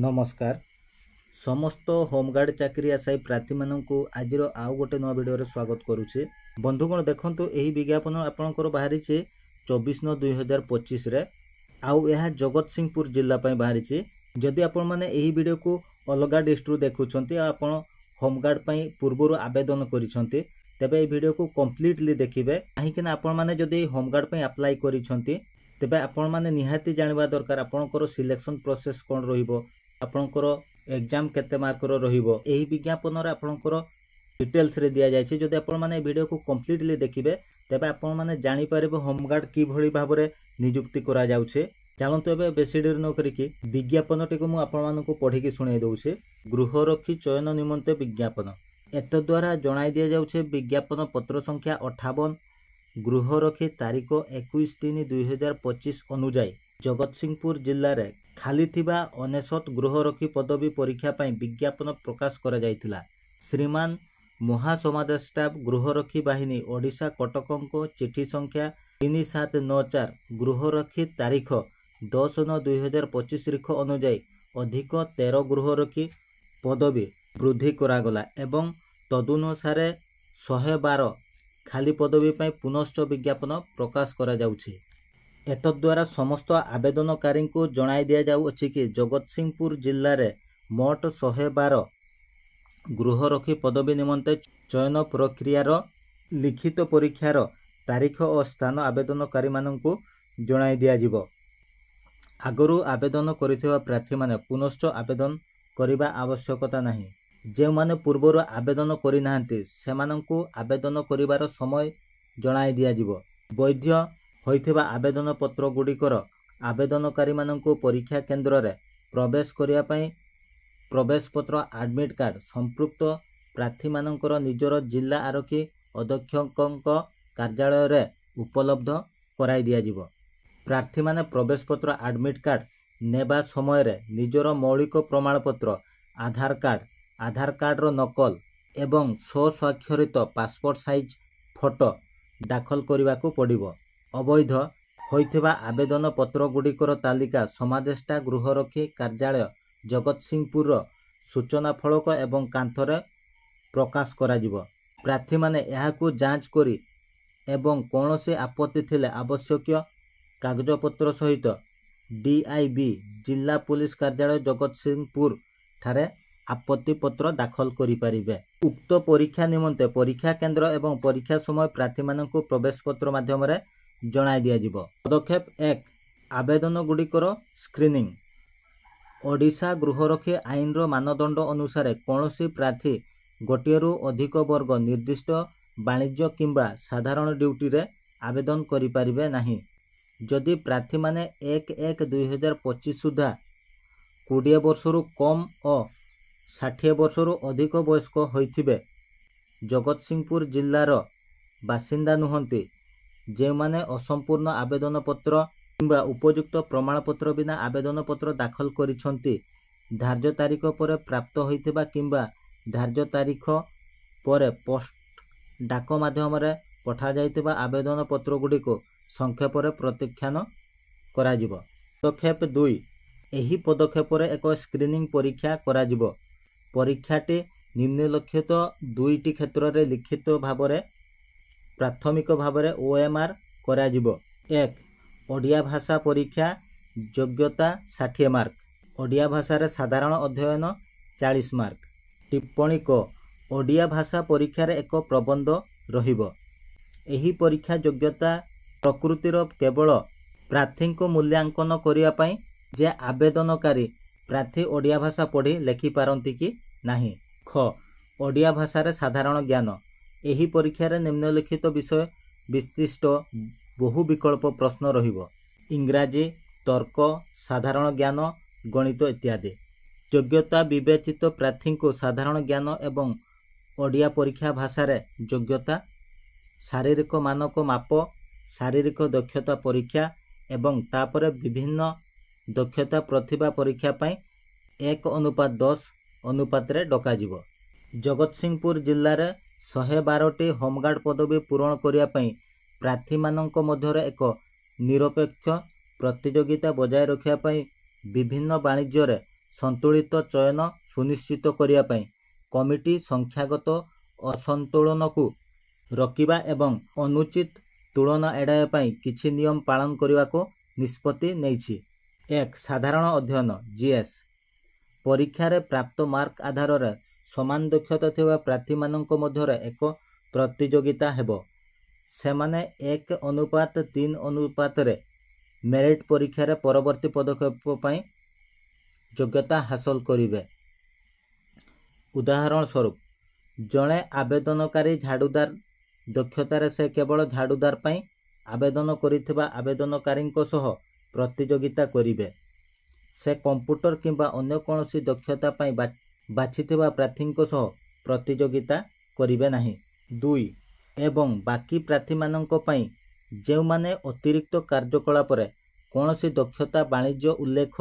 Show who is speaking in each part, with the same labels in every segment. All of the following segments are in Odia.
Speaker 1: ନମସ୍କାର, ସମସ୍ତ ହୋମଗାର୍ଡ଼ ଚାକିରି ଆଶାୟୀ ପ୍ରାର୍ଥୀମାନଙ୍କୁ ଆଜିର ଆଉ ଗୋଟେ ନୂଆ ଭିଡ଼ିଓରେ ସ୍ୱାଗତ କରୁଛି। ବନ୍ଧୁଗଣ, ଦେଖନ୍ତୁ, ଏହି ବିଜ୍ଞାପନ ଆପଣଙ୍କର ବାହାରିଛି 24/9/2025ରେ ଆଉ ଏହା ଜଗତସିଂହପୁର ଜିଲ୍ଲା ପାଇଁ ବାହାରିଛି। ଯଦି ଆପଣମାନେ ଏହି ଭିଡ଼ିଓକୁ ଅଲଗା ଡିଷ୍ଟ୍ରିକ୍ଟରୁ ଦେଖୁଛନ୍ତି ଆଉ ଆପଣ ହୋମଗାର୍ଡ଼ ପାଇଁ ପୂର୍ବରୁ ଆବେଦନ କରିଛନ୍ତି, ତେବେ ଏହି ଭିଡ଼ିଓକୁ କମ୍ପ୍ଲିଟଲି ଦେଖିବେ, କାହିଁକିନା ଆପଣମାନେ ଯଦି ଏହି ହୋମଗାର୍ଡ଼ ପାଇଁ ଆପ୍ଲାଏ କରିଛନ୍ତି, ତେବେ ଆପଣମାନେ ନିହାତି ଜାଣିବା ଦରକାର ଆପଣଙ୍କର ସିଲେକ୍ସନ୍ ପ୍ରୋସେସ୍ କ'ଣ ରହିବ, ଆପଣଙ୍କର ଏକ୍ଜାମ୍ କେତେ ମାର୍କର ରହିବ। ଏହି ବିଜ୍ଞାପନରେ ଆପଣଙ୍କର ଡିଟେଲ୍ସରେ ଦିଆଯାଇଛି। ଯଦି ଆପଣମାନେ ଏ ଭିଡ଼ିଓକୁ କମ୍ପ୍ଲିଟଲି ଦେଖିବେ, ତେବେ ଆପଣମାନେ ଜାଣିପାରିବେ ହୋମଗାର୍ଡ଼ କିଭଳି ଭାବରେ ନିଯୁକ୍ତି କରାଯାଉଛି। ଚାଲନ୍ତୁ, ଏବେ ବେଶୀ ଡେରି ନ କରିକି ବିଜ୍ଞାପନଟିକୁ ମୁଁ ଆପଣମାନଙ୍କୁ ପଢ଼ିକି ଶୁଣାଇ ଦେଉଛି। ଗୃହରକ୍ଷୀ ଚୟନ ନିମନ୍ତେ ବିଜ୍ଞାପନ। ଏତଦ୍ୱାରା ଜଣାଇ ଦିଆଯାଉଛି, ବିଜ୍ଞାପନ ପତ୍ର ସଂଖ୍ୟା 58, ଗୃହରକ୍ଷୀ, ତାରିଖ 21/3/2025 ଅନୁଯାୟୀ ଜଗତସିଂହପୁର ଜିଲ୍ଲାରେ ଖାଲି ଥିବା 99 ଗୃହରକ୍ଷୀ ପଦବୀ ପରୀକ୍ଷା ପାଇଁ ବିଜ୍ଞାପନ ପ୍ରକାଶ କରାଯାଇଥିଲା। ଶ୍ରୀମାନ ମହାସମାଦେଷ୍ଟା, ଗୃହରକ୍ଷୀ ବାହିନୀ, ଓଡ଼ିଶା, କଟକଙ୍କ ଚିଠି ସଂଖ୍ୟା 3794, ଗୃହରକ୍ଷୀ, ତାରିଖ 10/9/2025 ରିଖ ଅନୁଯାୟୀ ଅଧିକ 13 ଗୃହରକ୍ଷୀ ପଦବୀ ବୃଦ୍ଧି କରାଗଲା ଏବଂ ତଦନୁସାରେ 112 ଖାଲି ପଦବୀ ପାଇଁ ପୁନଶ୍ଚ ବିଜ୍ଞାପନ ପ୍ରକାଶ କରାଯାଉଛି। ଏତଦ୍ୱାରା ସମସ୍ତ ଆବେଦନକାରୀଙ୍କୁ ଜଣାଇ ଦିଆଯାଉଅଛି କି ଜଗତସିଂହପୁର ଜିଲ୍ଲାରେ ମୋଟ 112 ଗୃହରକ୍ଷୀ ପଦବୀ ନିମନ୍ତେ ଚୟନ ପ୍ରକ୍ରିୟାର ଲିଖିତ ପରୀକ୍ଷାର ତାରିଖ ଓ ସ୍ଥାନ ଆବେଦନକାରୀମାନଙ୍କୁ ଜଣାଇ ଦିଆଯିବ। ଆଗରୁ ଆବେଦନ କରିଥିବା ପ୍ରାର୍ଥୀମାନେ ପୁନଶ୍ଚ ଆବେଦନ କରିବା ଆବଶ୍ୟକତା ନାହିଁ। ଯେଉଁମାନେ ପୂର୍ବରୁ ଆବେଦନ କରିନାହାନ୍ତି, ସେମାନଙ୍କୁ ଆବେଦନ କରିବାର ସମୟ ଜଣାଇ ଦିଆଯିବ। ବୈଧ ହୋଇଥିବା ଆବେଦନ ପତ୍ରଗୁଡ଼ିକର ଆବେଦନକାରୀମାନଙ୍କୁ ପରୀକ୍ଷା କେନ୍ଦ୍ରରେ ପ୍ରବେଶ କରିବା ପାଇଁ ପ୍ରବେଶ ପତ୍ର, ଆଡ଼ମିଟ୍ କାର୍ଡ଼ ସମ୍ପୃକ୍ତ ପ୍ରାର୍ଥୀମାନଙ୍କର ନିଜର ଜିଲ୍ଲା ଆରକ୍ଷୀ ଅଧୀକ୍ଷକଙ୍କ କାର୍ଯ୍ୟାଳୟରେ ଉପଲବ୍ଧ କରାଇ ଦିଆଯିବ। ପ୍ରାର୍ଥୀମାନେ ପ୍ରବେଶ ପତ୍ର, ଆଡ଼ମିଟ୍ କାର୍ଡ଼ ନେବା ସମୟରେ ନିଜର ମୌଳିକ ପ୍ରମାଣପତ୍ର, ଆଧାର କାର୍ଡ଼, ଆଧାର କାର୍ଡ଼ର ନକଲ ଏବଂ ସ୍ୱସ୍ୱାକ୍ଷରିତ ପାସପୋର୍ଟ ସାଇଜ୍ ଫଟୋ ଦାଖଲ କରିବାକୁ ପଡ଼ିବ। ଅବୈଧ ହୋଇଥିବା ଆବେଦନ ପତ୍ରଗୁଡ଼ିକର ତାଲିକା ସମାଦେଷ୍ଟା, ଗୃହରକ୍ଷୀ କାର୍ଯ୍ୟାଳୟ, ଜଗତସିଂହପୁରର ସୂଚନା ଫଳକ ଏବଂ କାନ୍ଥରେ ପ୍ରକାଶ କରାଯିବ। ପ୍ରାର୍ଥୀମାନେ ଏହାକୁ ଯାଞ୍ଚ କରି ଏବଂ କୌଣସି ଆପତ୍ତି ଥିଲେ ଆବଶ୍ୟକୀୟ କାଗଜପତ୍ର ସହିତ ଡି I ବି, ଜିଲ୍ଲା ପୋଲିସ କାର୍ଯ୍ୟାଳୟ, ଜଗତସିଂହପୁର ଠାରେ ଆପତ୍ତି ପତ୍ର ଦାଖଲ କରିପାରିବେ। ଉକ୍ତ ପରୀକ୍ଷା ନିମନ୍ତେ ପରୀକ୍ଷା କେନ୍ଦ୍ର ଏବଂ ପରୀକ୍ଷା ସମୟ ପ୍ରାର୍ଥୀମାନଙ୍କୁ ପ୍ରବେଶ ପତ୍ର ମାଧ୍ୟମରେ ଜଣାଇ ଦିଆଯିବ। ପଦକ୍ଷେପ 1, ଆବେଦନଗୁଡ଼ିକର ସ୍କ୍ରିନିଂ। ଓଡ଼ିଶା ଗୃହରକ୍ଷୀ ଆଇନର ମାନଦଣ୍ଡ ଅନୁସାରେ କୌଣସି ପ୍ରାର୍ଥୀ ଗୋଟିଏରୁ ଅଧିକ ବର୍ଗ, ନିର୍ଦ୍ଦିଷ୍ଟ ବାଣିଜ୍ୟ କିମ୍ବା ସାଧାରଣ ଡ୍ୟୁଟିରେ ଆବେଦନ କରିପାରିବେ ନାହିଁ। ଯଦି ପ୍ରାର୍ଥୀମାନେ 1/1/2025 ସୁଦ୍ଧା 20 ବର୍ଷରୁ କମ୍ ଓ 60 ବର୍ଷରୁ ଅଧିକ ବୟସ୍କ ହୋଇଥିବେ, ଜଗତସିଂହପୁର ଜିଲ୍ଲାର ବାସିନ୍ଦା ନୁହନ୍ତି, ଯେଉଁମାନେ ଅସମ୍ପୂର୍ଣ୍ଣ ଆବେଦନ ପତ୍ର କିମ୍ବା ଉପଯୁକ୍ତ ପ୍ରମାଣପତ୍ର ବିନା ଆବେଦନ ପତ୍ର ଦାଖଲ କରିଛନ୍ତି, ଧାର୍ଯ୍ୟ ତାରିଖ ପରେ ପ୍ରାପ୍ତ ହୋଇଥିବା କିମ୍ବା ଧାର୍ଯ୍ୟ ତାରିଖ ପରେ ପୋଷ୍ଟ ଡାକ ମାଧ୍ୟମରେ ପଠାଯାଇଥିବା ଆବେଦନ ପତ୍ରଗୁଡ଼ିକୁ ସଂକ୍ଷେପରେ ପ୍ରତ୍ୟାଖ୍ୟାନ କରାଯିବ। ପଦକ୍ଷେପ 2, ଏହି ପଦକ୍ଷେପରେ ଏକ ସ୍କ୍ରିନିଂ ପରୀକ୍ଷା କରାଯିବ। ପରୀକ୍ଷାଟି ନିମ୍ନଲିଖିତ ଦୁଇଟି କ୍ଷେତ୍ରରେ ଲିଖିତ ଭାବରେ, ପ୍ରାଥମିକ ଭାବରେ OMR କରାଯିବ। 1, ଓଡ଼ିଆ ଭାଷା ପରୀକ୍ଷା, ଯୋଗ୍ୟତା 60 ମାର୍କ। ଓଡ଼ିଆ ଭାଷାରେ ସାଧାରଣ ଅଧ୍ୟୟନ 40 ମାର୍କ। ଟିପ୍ପଣୀ କ, ଓଡ଼ିଆ ଭାଷା ପରୀକ୍ଷାରେ ଏକ ପ୍ରବନ୍ଧ ରହିବ। ଏହି ପରୀକ୍ଷା ଯୋଗ୍ୟତା ପ୍ରକୃତିର କେବଳ ପ୍ରାର୍ଥୀଙ୍କୁ ମୂଲ୍ୟାଙ୍କନ କରିବା ପାଇଁ ଯେ ଆବେଦନକାରୀ ପ୍ରାର୍ଥୀ ଓଡ଼ିଆ ଭାଷା ପଢ଼ି ଲେଖିପାରନ୍ତି କି ନାହିଁ। ଖ, ଓଡ଼ିଆ ଭାଷାରେ ସାଧାରଣ ଜ୍ଞାନ। ଏହି ପରୀକ୍ଷାରେ ନିମ୍ନଲିଖିତ ବିଷୟ ବିଶିଷ୍ଟ ବହୁ ବିକଳ୍ପ ପ୍ରଶ୍ନ ରହିବ: ଇଂରାଜୀ, ତର୍କ, ସାଧାରଣ ଜ୍ଞାନ, ଗଣିତ ଇତ୍ୟାଦି। ଯୋଗ୍ୟତା ବିବେଚିତ ପ୍ରାର୍ଥୀଙ୍କୁ ସାଧାରଣ ଜ୍ଞାନ ଏବଂ ଓଡ଼ିଆ ପରୀକ୍ଷା ଭାଷାରେ ଯୋଗ୍ୟତା, ଶାରୀରିକ ମାନକ ମାପ, ଶାରୀରିକ ଦକ୍ଷତା ପରୀକ୍ଷା ଏବଂ ତାପରେ ବିଭିନ୍ନ ଦକ୍ଷତା ପ୍ରତିଭା ପରୀକ୍ଷା ପାଇଁ 1:10 ଅନୁପାତରେ ଡକାଯିବ। ଜଗତସିଂହପୁର ଜିଲ୍ଲାରେ 112ଟି ହୋମଗାର୍ଡ଼ ପଦବୀ ପୂରଣ କରିବା ପାଇଁ ପ୍ରାର୍ଥୀମାନଙ୍କ ମଧ୍ୟରେ ଏକ ନିରପେକ୍ଷ ପ୍ରତିଯୋଗିତା ବଜାୟ ରଖିବା ପାଇଁ ବିଭିନ୍ନ ବାଣିଜ୍ୟରେ ସନ୍ତୁଳିତ ଚୟନ ସୁନିଶ୍ଚିତ କରିବା ପାଇଁ କମିଟି ସଂଖ୍ୟାଗତ ଅସନ୍ତୁଳନକୁ ରୋକିବା ଏବଂ ଅନୁଚିତ ତୁଳନା ଏଡ଼ାଇବା ପାଇଁ କିଛି ନିୟମ ପାଳନ କରିବାକୁ ନିଷ୍ପତ୍ତି ନେଇଛି। 1, ସାଧାରଣ ଅଧ୍ୟୟନ, ଜିଏସ୍ ପରୀକ୍ଷାରେ ପ୍ରାପ୍ତ ମାର୍କ ଆଧାରରେ ସମାନ ଦକ୍ଷତା ଥିବା ପ୍ରାର୍ଥୀମାନଙ୍କ ମଧ୍ୟରେ ଏକ ପ୍ରତିଯୋଗିତା ହେବ। ସେମାନେ 1:3 ଅନୁପାତରେ ମେରିଟ୍ ପରୀକ୍ଷାରେ ପରବର୍ତ୍ତୀ ପଦକ୍ଷେପ ପାଇଁ ଯୋଗ୍ୟତା ହାସଲ କରିବେ। ଉଦାହରଣ ସ୍ୱରୂପ, ଜଣେ ଆବେଦନକାରୀ ଝାଡ଼ୁଦାର ଦକ୍ଷତାରେ ସେ କେବଳ ଝାଡ଼ୁଦାର ପାଇଁ ଆବେଦନ କରିଥିବା ଆବେଦନକାରୀଙ୍କ ସହ ପ୍ରତିଯୋଗିତା କରିବେ। ସେ କମ୍ପ୍ୟୁଟର କିମ୍ବା ଅନ୍ୟ କୌଣସି ଦକ୍ଷତା ପାଇଁ ବାଛିଥିବା ପ୍ରାର୍ଥୀଙ୍କ ସହ ପ୍ରତିଯୋଗିତା କରିବେ ନାହିଁ। 2, ଏବଂ ବାକି ପ୍ରାର୍ଥୀମାନଙ୍କ ପାଇଁ ଯେଉଁମାନେ ଅତିରିକ୍ତ କାର୍ଯ୍ୟକଳାପରେ କୌଣସି ଦକ୍ଷତା ବାଣିଜ୍ୟ ଉଲ୍ଲେଖ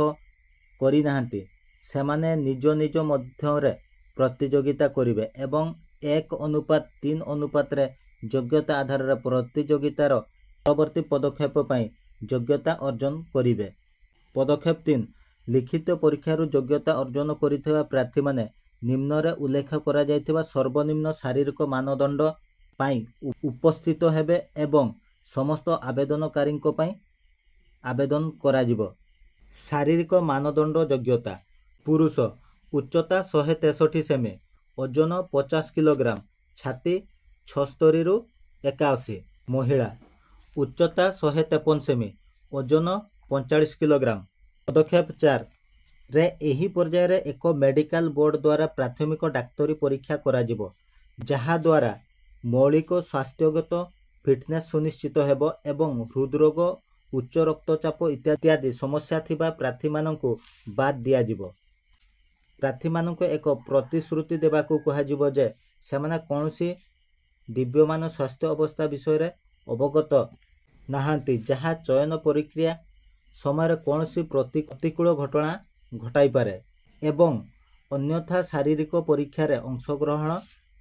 Speaker 1: କରିନାହାନ୍ତି, ସେମାନେ ନିଜ ନିଜ ମଧ୍ୟରେ ପ୍ରତିଯୋଗିତା କରିବେ ଏବଂ 1:3 ଅନୁପାତରେ ଯୋଗ୍ୟତା ଆଧାରରେ ପ୍ରତିଯୋଗିତାର ପରବର୍ତ୍ତୀ ପଦକ୍ଷେପ ପାଇଁ ଯୋଗ୍ୟତା ଅର୍ଜନ କରିବେ। ପଦକ୍ଷେପ 3, ଲିଖିତ ପରୀକ୍ଷାରୁ ଯୋଗ୍ୟତା ଅର୍ଜନ କରିଥିବା ପ୍ରାର୍ଥୀମାନେ ନିମ୍ନରେ ଉଲ୍ଲେଖ କରାଯାଇଥିବା ସର୍ବନିମ୍ନ ଶାରୀରିକ ମାନଦଣ୍ଡ ପାଇଁ ଉପସ୍ଥିତ ହେବେ ଏବଂ ସମସ୍ତ ଆବେଦନକାରୀଙ୍କ ପାଇଁ ଆବେଦନ କରାଯିବ। ଶାରୀରିକ ମାନଦଣ୍ଡ ଯୋଗ୍ୟତା: ପୁରୁଷ, ଉଚ୍ଚତା 163 ସେମି, ଓଜନ 50 କିଲୋଗ୍ରାମ, ଛାତି 76ରୁ 81। ମହିଳା, ଉଚ୍ଚତା 153 ସେମି, ଓଜନ 45 କିଲୋଗ୍ରାମ। ପଦକ୍ଷେପ 4ରେ ଏହି ପର୍ଯ୍ୟାୟରେ ଏକ ମେଡିକାଲ ବୋର୍ଡ ଦ୍ୱାରା ପ୍ରାଥମିକ ଡାକ୍ତରୀ ପରୀକ୍ଷା କରାଯିବ, ଯାହାଦ୍ୱାରା ମୌଳିକ ସ୍ୱାସ୍ଥ୍ୟଗତ ଫିଟନେସ୍ ସୁନିଶ୍ଚିତ ହେବ ଏବଂ ହୃଦରୋଗ, ଉଚ୍ଚ ରକ୍ତଚାପ ଇତ୍ୟାଦି ସମସ୍ୟା ଥିବା ପ୍ରାର୍ଥୀମାନଙ୍କୁ ବାଦ୍ ଦିଆଯିବ। ପ୍ରାର୍ଥୀମାନଙ୍କୁ ଏକ ପ୍ରତିଶ୍ରୁତି ଦେବାକୁ କୁହାଯିବ ଯେ ସେମାନେ କୌଣସି ବିଦ୍ୟମାନ ସ୍ୱାସ୍ଥ୍ୟ ଅବସ୍ଥା ବିଷୟରେ ଅବଗତ ନାହାନ୍ତି ଯାହା ଚୟନ ପ୍ରକ୍ରିୟା ସମୟରେ କୌଣସି ପ୍ରତିକୂଳ ଘଟଣା ଘଟାଇପାରେ ଏବଂ ଅନ୍ୟଥା ଶାରୀରିକ ପରୀକ୍ଷାରେ ଅଂଶଗ୍ରହଣ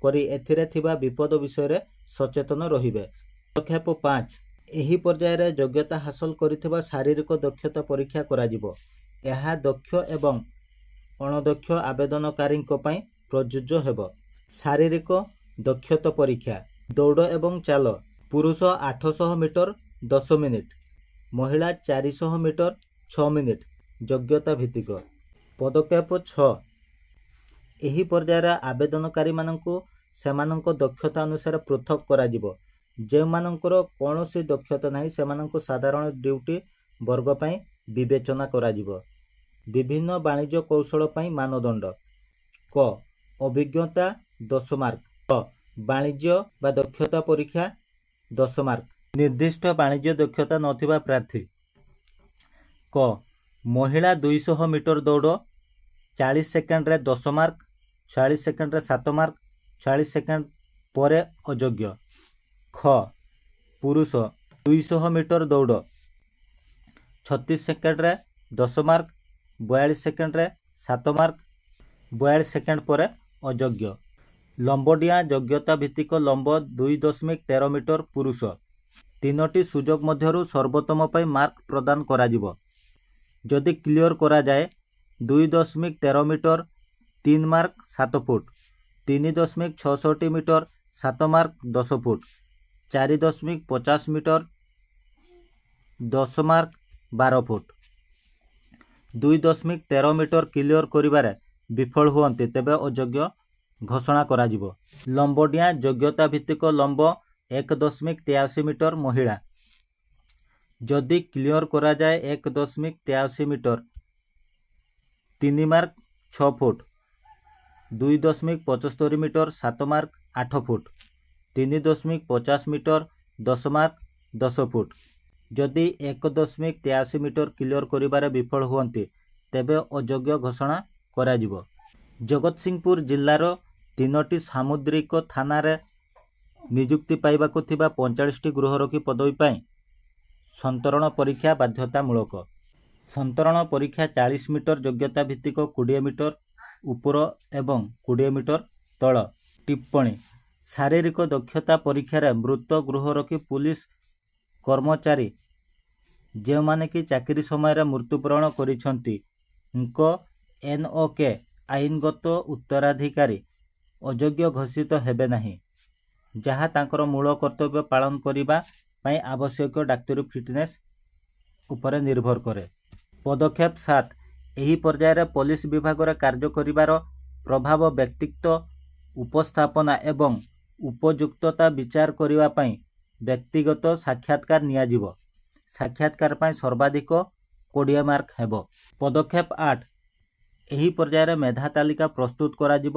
Speaker 1: କରି ଏଥିରେ ଥିବା ବିପଦ ବିଷୟରେ ସଚେତନ ରହିବେ। ପଦକ୍ଷେପ 5, ଏହି ପର୍ଯ୍ୟାୟରେ ଯୋଗ୍ୟତା ହାସଲ କରିଥିବା ଶାରୀରିକ ଦକ୍ଷତା ପରୀକ୍ଷା କରାଯିବ। ଏହା ଦକ୍ଷ ଏବଂ ଅଣଦକ୍ଷ ଆବେଦନକାରୀଙ୍କ ପାଇଁ ପ୍ରଯୁଜ୍ୟ ହେବ। ଶାରୀରିକ ଦକ୍ଷତା ପରୀକ୍ଷା: ଦୌଡ଼ ଏବଂ ଚାଲ, ପୁରୁଷ 800 ମିଟର 10 ମିନିଟ୍, ମହିଳା 400 ମିଟର 6 ମିନିଟ୍, ଯୋଗ୍ୟତା ଭିତ୍ତିକ। ପଦକ୍ଷେପ 6, ଏହି ପର୍ଯ୍ୟାୟରେ ଆବେଦନକାରୀମାନଙ୍କୁ ସେମାନଙ୍କ ଦକ୍ଷତା ଅନୁସାରେ ପୃଥକ କରାଯିବ। ଯେଉଁମାନଙ୍କର କୌଣସି ଦକ୍ଷତା ନାହିଁ, ସେମାନଙ୍କୁ ସାଧାରଣ ଡ୍ୟୁଟି ବର୍ଗ ପାଇଁ ବିବେଚନା କରାଯିବ। ବିଭିନ୍ନ ବାଣିଜ୍ୟ କୌଶଳ ପାଇଁ ମାନଦଣ୍ଡ: କ, ଅଭିଜ୍ଞତା 10 ମାର୍କ। ଖ, ବାଣିଜ୍ୟ ବା ଦକ୍ଷତା ପରୀକ୍ଷା 10 ମାର୍କ। ନିର୍ଦ୍ଦିଷ୍ଟ ବାଣିଜ୍ୟ ଦକ୍ଷତା ନଥିବା ପ୍ରାର୍ଥୀ: କ, ମହିଳା 200 ମିଟର ଦୌଡ଼ 40 ସେକେଣ୍ଡରେ 10 ମାର୍କ, 46 ସେକେଣ୍ଡରେ 7 ମାର୍କ, 46 ସେକେଣ୍ଡ ପରେ ଅଯୋଗ୍ୟ। ଖ, ପୁରୁଷ 200 ମିଟର ଦୌଡ଼ 36 ସେକେଣ୍ଡରେ 10 ମାର୍କ, 42 ସେକେଣ୍ଡରେ 7 ମାର୍କ, 42 ସେକେଣ୍ଡ ପରେ ଅଯୋଗ୍ୟ। ଲମ୍ବ ଡିଆଁ ଯୋଗ୍ୟତା ଭିତ୍ତିକ ଲମ୍ବ 2.13 ମିଟର ପୁରୁଷ। ତିନୋଟି ସୁଯୋଗ ମଧ୍ୟରୁ ସର୍ବୋତ୍ତମ ପାଇଁ ମାର୍କ ପ୍ରଦାନ କରାଯିବ। ଯଦି କ୍ଲିୟର କରାଯାଏ 2.13 metre 3 mark 7 foot, 3.66 metre 7 mark 10 foot, 4.50 metre 10 mark 12 foot. 2.13 metre clear କରିବାରେ ବିଫଳ ହୁଅନ୍ତି, ତେବେ ଅଯୋଗ୍ୟ ଘୋଷଣା କରାଯିବ। ଲମ୍ବ ଡିଆଁ ଯୋଗ୍ୟତା ଭିତ୍ତିକ ଲମ୍ବ 1.83 ମିଟର ମହିଳା। ଯଦି କ୍ଲିୟର କରାଯାଏ 1.83 metre 3 mark 6 foot, 2.75 metre 7 mark 8 foot, 3.50 metre 10 mark 10 foot. ଯଦି 1.83 ମିଟର କ୍ଲିୟର କରିବାରେ ବିଫଳ ହୁଅନ୍ତି, ତେବେ ଅଯୋଗ୍ୟ ଘୋଷଣା କରାଯିବ। ଜଗତସିଂହପୁର ଜିଲ୍ଲାର ତିନୋଟି ସାମୁଦ୍ରିକ ଥାନାରେ ନିଯୁକ୍ତି ପାଇବାକୁ ଥିବା 45ଟି ଗୃହରକ୍ଷୀ ପଦବୀ ପାଇଁ ସନ୍ତରଣ ପରୀକ୍ଷା ବାଧ୍ୟତାମୂଳକ। ସନ୍ତରଣ ପରୀକ୍ଷା 40 ମିଟର ଯୋଗ୍ୟତା ଭିତ୍ତିକ 20 ମିଟର ଉପର ଏବଂ 20 ମିଟର ତଳ। ଟିପ୍ପଣୀ: ଶାରୀରିକ ଦକ୍ଷତା ପରୀକ୍ଷାରେ ମୃତ ଗୃହରକ୍ଷୀ ପୁଲିସ କର୍ମଚାରୀ ଯେଉଁମାନେ କି ଚାକିରି ସମୟରେ ମୃତ୍ୟୁବରଣ କରିଛନ୍ତି ଙ୍କ ଏନ୍ ଓ କେ ଆଇନଗତ ଉତ୍ତରାଧିକାରୀ ଅଯୋଗ୍ୟ ଘୋଷିତ ହେବେ ନାହିଁ, ଯାହା ତାଙ୍କର ମୂଳ କର୍ତ୍ତବ୍ୟ ପାଳନ କରିବା ପାଇଁ ଆବଶ୍ୟକୀୟ ଡାକ୍ତରୀ ଫିଟନେସ୍ ଉପରେ ନିର୍ଭର କରେ। ପଦକ୍ଷେପ 7, ଏହି ପର୍ଯ୍ୟାୟରେ ପୋଲିସ ବିଭାଗରେ କାର୍ଯ୍ୟ କରିବାର ପ୍ରଭାବ, ବ୍ୟକ୍ତିତ୍ୱ ଉପସ୍ଥାପନା ଏବଂ ଉପଯୁକ୍ତତା ବିଚାର କରିବା ପାଇଁ ବ୍ୟକ୍ତିଗତ ସାକ୍ଷାତକାର ନିଆଯିବ। ସାକ୍ଷାତକାର ପାଇଁ ସର୍ବାଧିକ 20 ମାର୍କ ହେବ। ପଦକ୍ଷେପ 8, ଏହି ପର୍ଯ୍ୟାୟରେ ମେଧା ତାଲିକା ପ୍ରସ୍ତୁତ କରାଯିବ।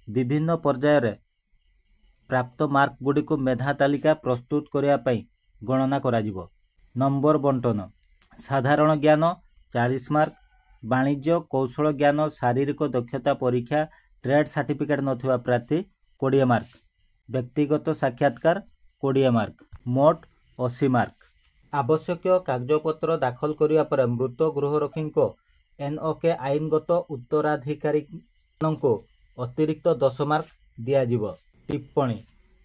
Speaker 1: ବିଭିନ୍ନ ପର୍ଯ୍ୟାୟରେ ପ୍ରାପ୍ତ ମାର୍କଗୁଡ଼ିକୁ ମେଧା ତାଲିକା ପ୍ରସ୍ତୁତ କରିବା ପାଇଁ ଗଣନା କରାଯିବ। ନମ୍ବର ବଣ୍ଟନ: ସାଧାରଣ ଜ୍ଞାନ 40 ମାର୍କ, ବାଣିଜ୍ୟ କୌଶଳ ଜ୍ଞାନ, ଶାରୀରିକ ଦକ୍ଷତା ପରୀକ୍ଷା, ଟ୍ରେଡ୍ ସାର୍ଟିଫିକେଟ୍ ନଥିବା ପ୍ରାର୍ଥୀ 20 ମାର୍କ, ବ୍ୟକ୍ତିଗତ ସାକ୍ଷାତକାର 20 ମାର୍କ, ମୋଟ 80 ମାର୍କ। ଆବଶ୍ୟକୀୟ କାଗଜପତ୍ର ଦାଖଲ କରିବା ପରେ ମୃତ ଗୃହରକ୍ଷୀଙ୍କ ଏନ୍ ଓ କେ ଆଇନଗତ ଉତ୍ତରାଧିକାରୀମାନଙ୍କୁ ଅତିରିକ୍ତ 10 ମାର୍କ ଦିଆଯିବ। ଟିପ୍ପଣୀ: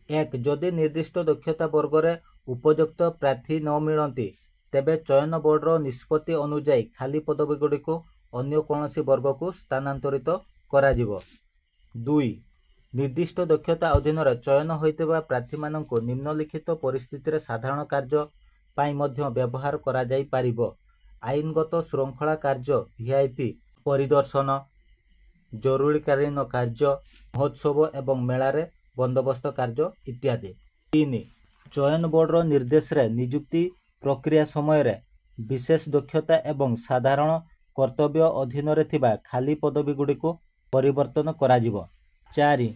Speaker 1: 1, ଯଦି ନିର୍ଦ୍ଦିଷ୍ଟ ଦକ୍ଷତା ବର୍ଗରେ ଉପଯୁକ୍ତ ପ୍ରାର୍ଥୀ ନ ମିଳନ୍ତି, ତେବେ ଚୟନ ବୋର୍ଡର ନିଷ୍ପତ୍ତି ଅନୁଯାୟୀ ଖାଲି ପଦବୀଗୁଡ଼ିକୁ ଅନ୍ୟ କୌଣସି ବର୍ଗକୁ ସ୍ଥାନାନ୍ତରିତ କରାଯିବ। 2, ନିର୍ଦ୍ଦିଷ୍ଟ ଦକ୍ଷତା ଅଧୀନରେ ଚୟନ ହୋଇଥିବା ପ୍ରାର୍ଥୀମାନଙ୍କୁ ନିମ୍ନଲିଖିତ ପରିସ୍ଥିତିରେ ସାଧାରଣ କାର୍ଯ୍ୟ ପାଇଁ ମଧ୍ୟ ବ୍ୟବହାର କରାଯାଇପାରିବ: ଆଇନଗତ ଶୃଙ୍ଖଳା କାର୍ଯ୍ୟ, ଭିଆଇପି ପରିଦର୍ଶନ, ଜରୁରୀକାଳୀନ କାର୍ଯ୍ୟ, ମହୋତ୍ସବ ଏବଂ ମେଳାରେ ବନ୍ଦୋବସ୍ତ କାର୍ଯ୍ୟ ଇତ୍ୟାଦି। 3, ଚୟନ ବୋର୍ଡର ନିର୍ଦ୍ଦେଶରେ ନିଯୁକ୍ତି ପ୍ରକ୍ରିୟା ସମୟରେ ବିଶେଷ ଦକ୍ଷତା ଏବଂ ସାଧାରଣ କର୍ତ୍ତବ୍ୟ ଅଧୀନରେ ଥିବା ଖାଲି ପଦବୀଗୁଡ଼ିକୁ ପରିବର୍ତ୍ତନ କରାଯିବ। 4,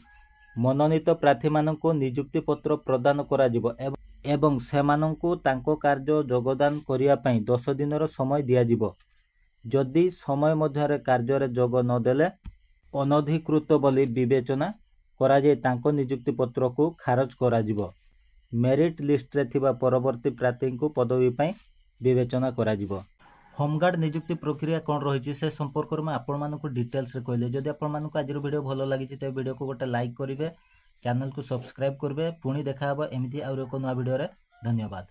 Speaker 1: ମନୋନୀତ ପ୍ରାର୍ଥୀମାନଙ୍କୁ ନିଯୁକ୍ତି ପତ୍ର ପ୍ରଦାନ କରାଯିବ ଏବଂ ସେମାନଙ୍କୁ ତାଙ୍କ କାର୍ଯ୍ୟ ଯୋଗଦାନ କରିବା ପାଇଁ 10 ଦିନର ସମୟ ଦିଆଯିବ। ଯଦି ସମୟ ମଧ୍ୟରେ କାର୍ଯ୍ୟରେ ଯୋଗ ନ ଦେଲେ, ଅନଧିକୃତ ବୋଲି ବିବେଚନା କରାଯାଇ ତାଙ୍କ ନିଯୁକ୍ତି ପତ୍ରକୁ ଖାରଜ କରାଯିବ। ମେରିଟ୍ ଲିଷ୍ଟରେ ଥିବା ପରବର୍ତ୍ତୀ ପ୍ରାର୍ଥୀଙ୍କୁ ପଦବୀ ପାଇଁ ବିବେଚନା କରାଯିବ। ହୋମଗାର୍ଡ଼ ନିଯୁକ୍ତି ପ୍ରକ୍ରିୟା କ'ଣ ରହିଛି, ସେ ସମ୍ପର୍କରେ ମୁଁ ଆପଣମାନଙ୍କୁ ଡିଟେଲ୍ସରେ କହିଲି। ଯଦି ଆପଣମାନଙ୍କୁ ଆଜିର ଭିଡ଼ିଓ ଭଲ ଲାଗିଛି, ତେବେ ଭିଡ଼ିଓକୁ ଗୋଟେ ଲାଇକ୍ କରିବେ, ଚ୍ୟାନେଲକୁ ସବସ୍କ୍ରାଇବ୍ କରିବେ। ପୁଣି ଦେଖାହେବ ଏମିତି ଆଉ ଏକ ନୂଆ ଭିଡ଼ିଓରେ। ଧନ୍ୟବାଦ।